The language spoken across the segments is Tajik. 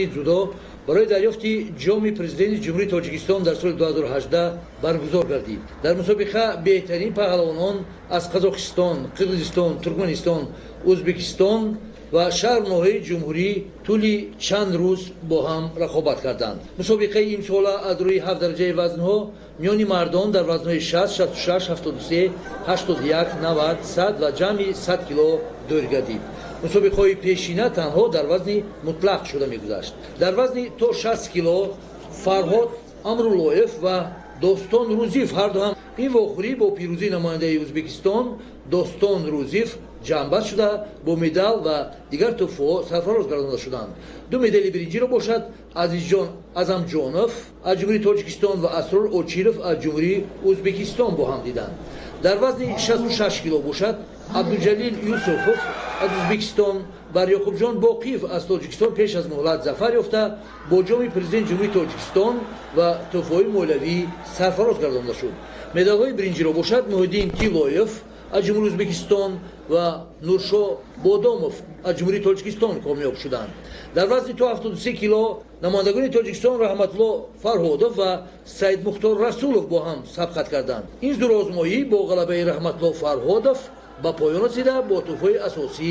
Дзюдо барои дарёфти ҷоми Президенти Ҷумҳурии Тоҷикистон дар соли 2018 баргузор гардид. Дар мусобиқа беҳтарин паҳлавонон аз Қазоқистон, Қирғизистон, Туркманистон, Ӯзбекистон ва шаҳру ноҳияи ҷумҳурӣ тӯли чанд рӯз бо ҳам рақобат карданд. Мусобиқаи имсола аз рӯи ҳафт дараҷаи вазнҳо миёни мардон дар вазнҳои 60, 66, 73, 81, 90, 100 ва ҷамъи 100 кило доир гардид. Мусобиқаҳои пешина танҳо дар вазни мутлақ шуда мегузашт. Дар вазни то 60 кило Фарҳод Амруллоев ва Достон Рӯзиев ҳарду ҳам ин вохӯрӣ бо пирӯзии намояндаи Ӯзбекистон Достон Рӯзиев ҷамъбаст шуда, бо медал ва дигар тӯҳфаҳо сарфароз гардонда шуданд. Ду медали биринҷиро бошад Азизҷон Азамҷонов аз Ҷумҳурии Тоҷикистон ва Асрор Очиров аз Ҷумҳурии Ӯзбекистон бо ҳам диданд. Дар вазни 66 кило бошад Абдуҷалил Юсуфов аз Ӯзбекистон бар Ёқубҷон Боқиев аз Тоҷикистон пеш аз муҳлат зафар ёфта, бо ҷоми Президенти Ҷумҳурии Тоҷикистон ва тӯҳфаҳои молиявӣ сарфароз гардонда шуд. Медалҳои биринҷиро бошад Муҳиддин Тиллоев аз Ҷумҳурии Ӯзбекистон ва Нуршо Бодомов аз Ҷумҳурии Тоҷикистон комёб шуданд. Дар вазни то 73 кило намояндагони Тоҷикистон Раҳматулло Фарҳодов ва Саидмухтор Расулов бо ҳам сабқат карданд. Ин зӯрозмоӣ бо ғалабаи Раҳматулло Фарҳодов ба поён расида, бо тӯҳфаи асосӣ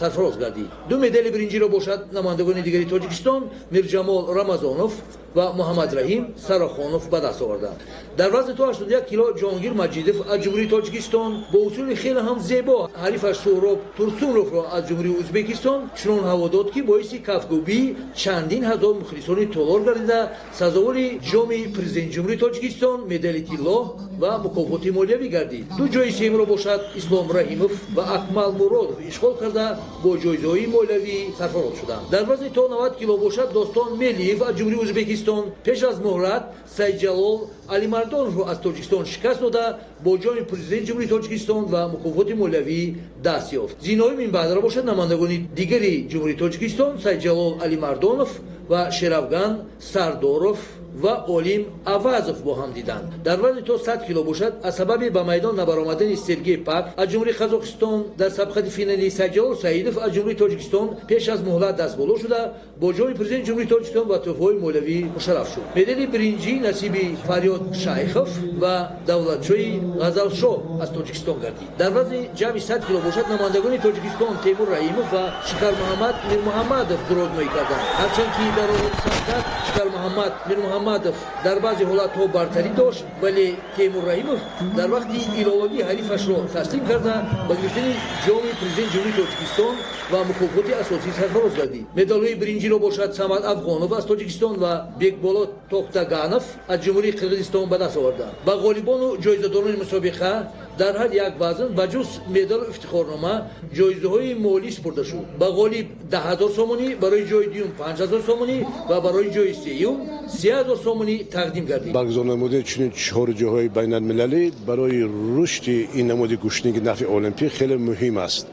сарфароз гардид. Ду медали биринҷиро бошад намояндагони дигари Тоҷикистон Мирҷамол Рамазонов ва Муҳаммадраҳим Сарохонов ба даст оварданд. Дар вазни то 81 кило Ҷоҳонгир Маҷидов аз Ҷумҳурии Тоҷикистон бо усули хеле ҳам зебо ҳарифаш Суҳроб Турсуновро аз Ҷумҳурии Ӯзбекистон чунон ҳаво дод, ки боиси кафкӯбии чандин ҳазор мухлисони толор гардида, сазовори ҷоми Президенти Ҷумҳурии Тоҷикистон, медали тилло ва мукофоти молиявӣ гардид. Ду ҷои сеюмро бошад Ислом Раҳимов ва Акмал Муродов ишғол карда, бо ҷоизаҳои молиявӣ сарфароз шуданд. Дар вазни то 90 кило бошад Достон Мелиев аз Ҷумҳурии Ӯзбекистон пеш аз муҳлат Саидҷалол Алимардоновро аз Тоҷикистон шикаст дода, бо ҷоми Президенти Ҷумҳурии Тоҷикистон ва мукофоти молиявӣ даст ёфт. Зинаҳои минбаъдро бошад намояндагони дигари Ҷумҳурии Тоҷикистон Саидҷалол Алимардонов ва Шерафган Сардоров ва Олим Авазов бо ҳам диданд. Дар вазни то 100 кило бошад аз сабаби ба майдон набаромадани Сергей Пак аз Ҷумҳурии Қазоқистон дар сабқати финалӣ Саидҷалол Саидов аз Ҷумҳурии Тоҷикистон пеш аз муҳлат дастболо шуда, бо ҷоми Президенти Ҷумҳурии Тоҷикистон ва тӯҳфаҳои молиявӣ мушарраф шуд. Медали биринҷӣ насиби Фарёд Шайхов ва Давлатшоҳи Ғазалшоҳ аз Тоҷикистон гардид. Дар вазни ҷамъи 100 кило бошад намояндагони Тоҷикистон Темур Раҳимов ва Шикармуҳаммад Мирмуҳаммадов дурозмоӣ карданд. Ҳарчанд ки дар оғози сабқат Шикармуҳаммад Мирмуҳаммадов дар баъзе ҳолатҳо бартарӣ дошт, вале Темур Раҳимов дар вақти иловагӣ ҳарифашро таслим карда, ба гирифтани ҷоми Президенти Ҷумҳурии Тоҷикистон ва мукофоти асосӣ сарфароз гардид. Медалҳои биринҷиро бошад Самад Афғонов аз Тоҷикистон ва Бекболот Тохтаганов аз Ҷумҳурии Қирғизистон ба даст оварданд. Ба ғолибону ҷоизадорони мусобиқа дар ҳар як вазн ба ҷуз медалу ифтихорнома ҷоизаҳои молӣ супурда шуд. Ба ғолиб 10 000 сомонӣ, барои ҷои дуюм 5000 сомонӣ ва барои ҷои сеюм 3000 сомонӣ тақдим гардид. Баргузор намудани чунин чорҷоҳои байналмилалӣ барои рушди ин намуди гӯштинги нафи олимпӣ хеле муҳим аст.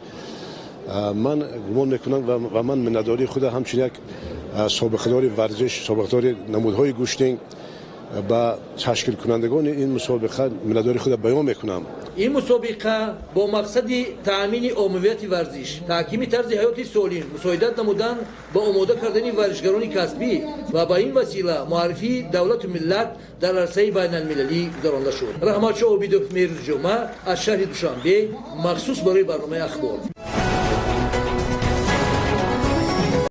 Ман гумон мекунам ва ман миннатдории худа ҳамчун як собиқадори варзиш, собиқадори намудҳои гӯштинг ба ташкилкунандагони ин мусобиқа миннатдории худа баён мекунам. Ин мусобиқа бо мақсади таъмини оммавияти варзиш, таҳкими тарзи ҳаёти солим, мусоидат намудан ба омода кардани варзишгарони касбӣ ва ба ин васила муаррифии давлату миллат дар арсаи байналмилалӣ гузаронда шуд. Раҳматшоҳ Обидов, Мерӯз Ҷума аз шаҳри Душанбе, махсус барои барномаи «Ахбор».